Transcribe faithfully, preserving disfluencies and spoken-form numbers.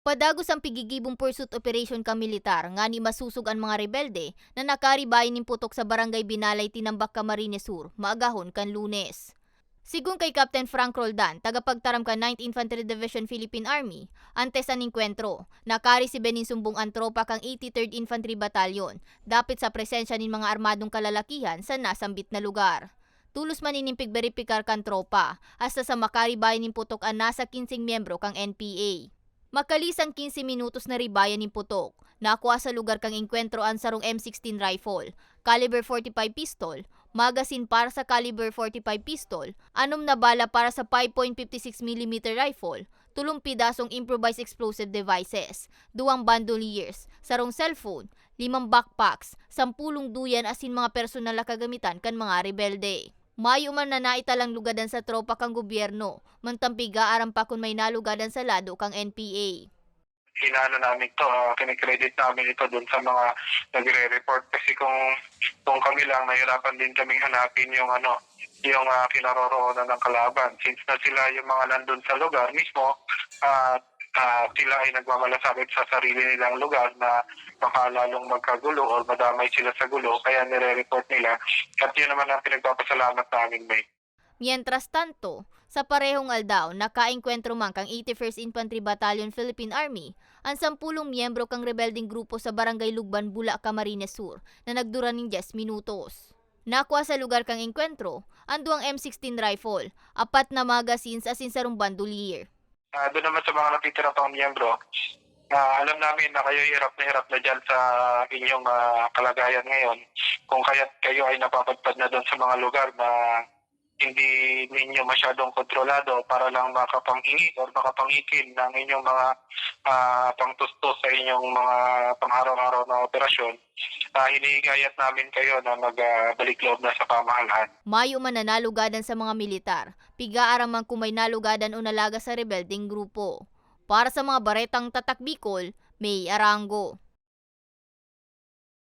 Padagos an pigigibong pursuit operation kan militar ngani masusog an mga rebelde na nakaribayan nin putok sa Barangay Binalay, Tinambac, Camarines Sur, maagahon kan Lunes. Sigon kay Captain Frank Roldan, tagapagtaram kan Ninth Infantry Division, Philippine Army, antes an engkwentro, nakaresibe nin sumbong an tropa kan Eighty-third Infantry Battalion dapit sa presensya nin mga armadong kalalakihan sa nasambit na lugar. Tolos man ining pigberipikar kan tropa, hasta sa makaribayan nin putok an nasa kinseng miyembro kan N P A. Makalisang quince minutos na ribayan nin putok, nakua sa lugar kan engkwentro an sarong M sixteen rifle, caliber forty-five pistol, magazine para sa caliber forty-five pistol, anom na bala para sa five point fifty six millimeter rifle, tolong pidasong improvised explosive devices, duwang bandoliers, sarong cellphone, limang backpacks, sampulong duyan asin mga personal na kagamitan kan mga rebelde. Mayo man na naitalang lugadan sa tropa kan gobyerno, mantang pig-aaram pa kun may nalugadan sa lado kan N P A. Inaano namin 'to, ah, kine-credit namin ito dun sa mga nagre-report kasi kung, kung kami lang, nahirapan din kaming hanapin yung ano, yung, ah, kinaroroonan ng kalaban. Since na sila yung mga nandun sa lugar mismo, at, ah, sila ay nagmamalasakit sa sarili nilang lugar na baka lalong magkagulo or madamay sila sa gulo, kaya nire-report nila. At yun naman ang pinagpapasalamat namin, May. Mientras tanto, sa parehong aldaw, nakaengkwentro man kan Eighty-first Infantry Battalion, Philippine Army, an sampulong miyembro kan rebeldeng grupo sa Barangay Lugban, Bula, Camarines Sur, na nagdura nin dyes minutos. Nakua sa lugar kan engkwentro an duwang M sixteen rifle, apat na magazines asin sarong bandolier. Ah, doon naman sa mga natitira pang miyembro, ah, alam namin na kayo hirap na hirap na diyan sa inyong, ah, kalagayan ngayon. Kung kaya't kayo ay napapadpad na doon sa mga lugar na hindi ninyo masyadong kontrolado para lang makapanghingi or makapangikin ng inyong mga, ah, pangtustos sa inyong mga pang-araw-araw na operasyon, ah, hinihikayat namin kayo na mag, ah, balik loob na sa pamahalaan. Mayo man na nalugadan sa mga militar, pig-aaraman kung may nalugadan o nalagas sa rebeldeng grupo. Para sa mga baretang Tatak Bicol, May Arango.